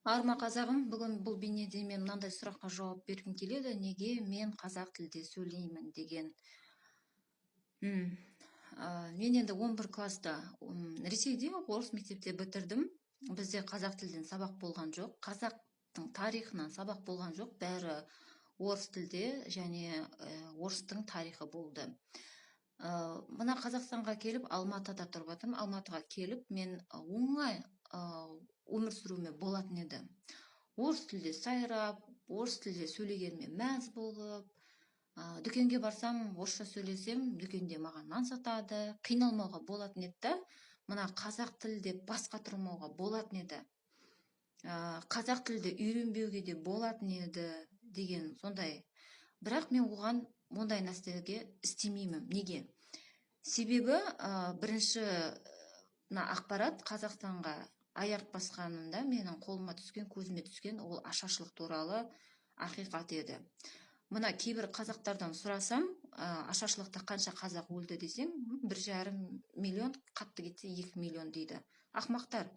Арма, қазағым! Бүгін бұл бейнеде мен мынандай сұраққа жауап бергім келеді: неге мен қазақ тілде сөйлеймін деген. Мен енді 11 класста Ресейде орыс мектепте бітірдім. Бізде қазақ тілден сабақ болған жоқ, қазақтың тарихынан сабақ болған жоқ, бәрі орыс тілде және орыстың тарихы болды. Мына Қазақстанға келіп, Алматыда тұрып жатырмын. Алматыға келіп, мен оңай өмір сүруіме болатын еді, орыс тілде сайрап, орыс тілде сөйлегеніме мәз болып, дүкенге барсам, орысша сөйлесем, дүкенде маған нан сатады, қиналмауға болатын еді да. Мына қазақ тіл деп бас қатырмауға болатын еді, қазақ тілді үйренбеуге де болатын еді деген сондай. Бірақ мен оған, ондай нәрселерге істемеймін. Неге? Себебі бірінші, мына ақпарат, Қазақстанға аяқ басқанымда менің қолыма түскен, көзіме түскен ол ашаршылық туралы ақиқат еді. Мына кейбір қазақтардан сұрасам, ашаршылықта қанша қазақ өлді десең, 1,5 миллион, қатты кетсе 2 миллион дейді. Ақмақтар!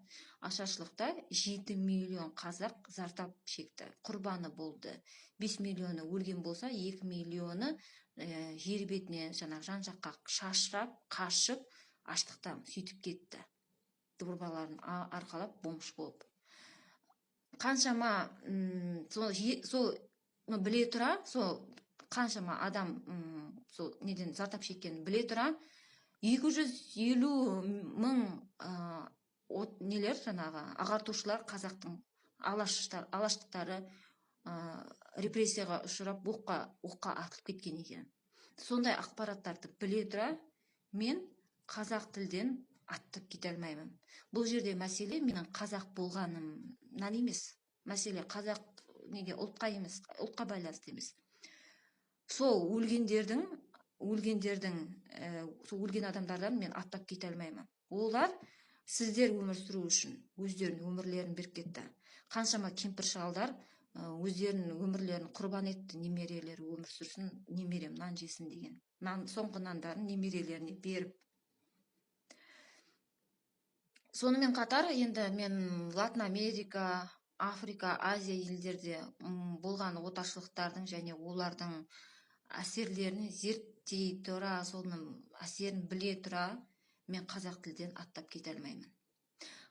Ашаршылықта 7 миллион қазақ зардап шекті, құрбаны болды. 5 миллионы өлген болса, 2 миллионы жер бетіне, жаңағы жан жаққа шашырап, қашып, аштықтан сөйтіп кетті, дорбаларын арқалап, бомж болып. Қаншама сол біле тұра, сол қаншама адам сол неден зардап шеккенін біле тұра, 250 000 нелер, жаңағы ағартушылар, қазақтың алаштар, алаштықтары репрессияға ұшырап, оққа атылып кеткен екен. Сондай ақпараттарды біле тұра, мен қазақ тілден аттап кете алмаймын. Бұл жерде мәселе менің қазақ болғанымнан емес, мәселе қазақ неге, ұлтқа емес, ұлтқа байланысты емес. Сол өлгендердің, сол өлген адамдардан мен аттап кете алмаймын. Олар сіздер өмір сүру үшін өздерінің өмірлерін беріп кетті. Қаншама кемпір шалдар өздерінің өмірлерін құрбан етті, немерелері өмір сүрсін, немерем нан жесін деген, нан, соңғы нандарын немерелеріне беріп. Сонымен қатар енді мен Латын Америка, Африка, Азия елдерде болған отаршылықтардың және олардың әсерлерін зерттей тұра, соның әсерін біле тұра, мен қазақ тілден аттап кете алмаймын.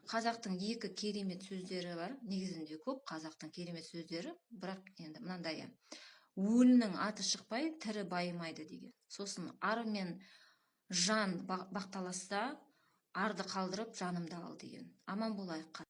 Қазақтың екі керемет сөздері бар. Негізінде көп қазақтың керемет сөздері, бірақ енді мынандай: «Өлінің аты шықпай, тірі байымайды» деген. Сосын «Ар мен жан бақталасса, арды қалдырып, жанымды ал» деген. Аман болайық!